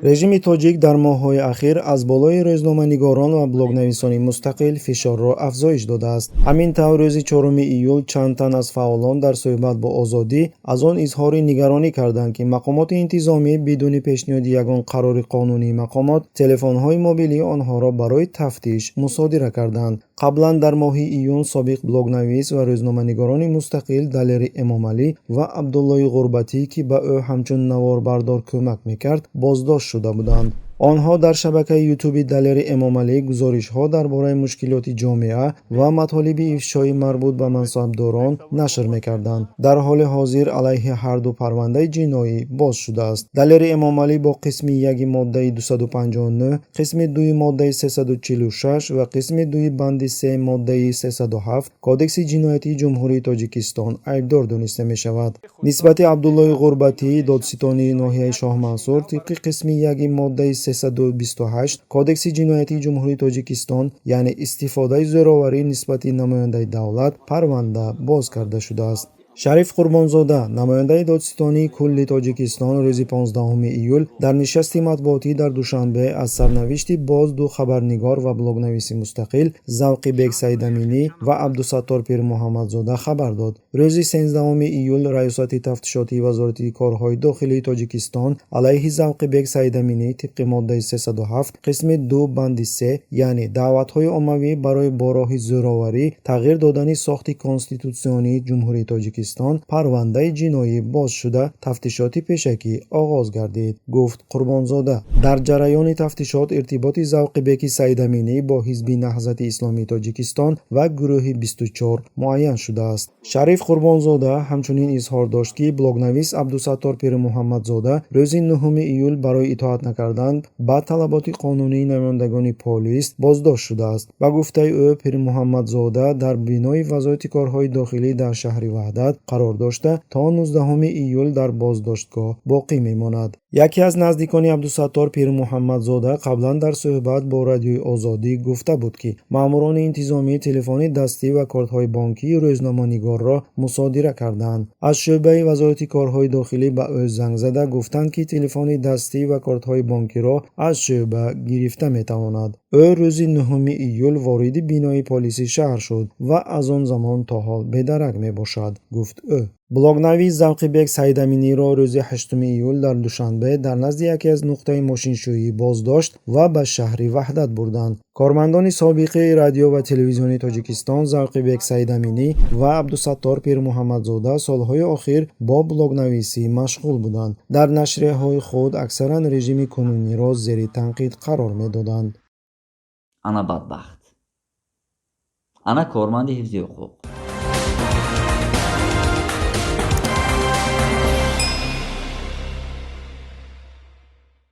Режими тоҷик дар моҳҳои ахир аз болои рӯзноманигорон ва блогнависони мустақил фишорро афзоиш додааст. Ҳамин тавр, рӯзи 4 июл чанд тан аз фаъолон дар суҳбат бо «Озодӣ» аз он изҳори нигаронӣ карданд, ки мақомоти интизомӣ бидуни пешниҳоди ягон қарори қонунии мақомот телефонҳои мобилии онҳоро барои тафтиш мусодира карданд. Қаблан дар моҳи июн собиқ блогнавис ва рӯзноманигорони мустақил Далери Эмомалӣ ва Абдуллои Ғурбатӣ, ки ба ӯ ҳамчун наворбардор кӯмак мекард, боздошт шуда буданд. Онҳо дар шабакаи Ютуби Далери Эмомалӣ гузоришҳо дар бораи мушкилоти ҷомеа ва матолиби ифшоӣ марбут ба мансабдорон нашр мекарданд. Дар ҳоли ҳозир алайҳи ҳарду парвандаи ҷиноӣ боз шудааст. Далери Эмомалӣ бо қисми яки моддаи 259, қисми дуи моддаи 346 ва қисми дуи банди се моддаи 307 Кодекси ҷиноятии Ҷумҳурии Тоҷикистон айбдор дониста мешавад. Нисбати Абдуллои Ғурбатӣ додситонии ноҳияи Шоҳмансур тибқи қисми яки моддаи 328 Кодекси ҷиноятии Ҷумҳурии Тоҷикистон, яъне истифодаи зӯроварӣ нисбати намояндаи давлат, парванда боз карда шудааст. Шариф Қурбонзода, намояндаи додситонии кулли Тоҷикистон, рӯзи 15 июл дар нишасти матбуотӣ дар Душанбе аз сарнавишти боз ду хабарнигор ва блогнависи мустақил Завқибек Саидаминӣ ва Абдусаттор Пирмуҳаммадзода хабар дод. Рӯзи 13 июл Раёсати тафтишотии Вазорати корҳои дохилии Тоҷикистон алайҳи Завқибек Саидаминӣ тибқи моддаи 307 қисми 2 банди 3, яъне даъватҳои оммавӣ барои бо роҳи зӯроварӣ тағйир додани сохти конститутсионии Ҷумҳурии Тоҷикистон, парвандаи ҷиноӣ боз шуда, тафтишоти пешакӣ оғоз гардид, гуфт Қурбонзода. Дар ҷараёни тафтишот иртиботи Завқибеки Саидаминӣ бо Ҳизби Наҳзати Исломии Тоҷикистон ва гурӯҳи 24 муайян шудааст. Шариф Қурбонзода ҳамчунин изҳор дошт, ки блогнавис Абдусаттор Пирмуҳаммадзода рӯзи 9 июл барои итоат накардан ба талаботи қонунии намояндагони полис боздошт шудааст. Ба гуфтаи ӯ, Пирмуҳаммадзода дар бинои Вазорати корҳои дохилӣ дар шаҳри Ваҳдат қарор дошта, то 19 июл дар боздоштгоҳ боқӣ мемонад. Яке аз наздикони Абдусаттор Пирмуҳаммадзода қаблан дар суҳбат бо Радиои Озодӣ гуфта буд, ки маъмурони интизомӣ телефони дастӣ ва кортҳои бонкии рӯзноманигорро мусодира карданд. Аз шӯъбаи Вазорати корҳои дохилӣ ба ӯ занг зада гуфтанд, ки телефони дастӣ ва кортҳои бонкиро аз шӯъба гирифта метавонад. Ӯ рӯзи 9 июл вориди бинои полиси шаҳр шуд ва аз он замон то ҳол бедарак мебошад, гуфт ӯ. Блогнавис Завқибек Саидаминиро рӯзи 8 июл дар Душанбе дар назди яке аз нуқтаи мошиншӯӣ боздошт ва ба шаҳри Ваҳдат бурданд. Кормандони собиқи Радио ва телевизиони Тоҷикистон Завқибек Саидаминӣ ва Абдусаттор Пирмуҳаммадзода солҳои охир бо блогнависӣ машғул буданд. Дар нашрияҳои худ аксаран режими кунуниро зери танқид қарор медоданд. Ана бадбахт, ана корманди ҳифзи ҳуқуқ.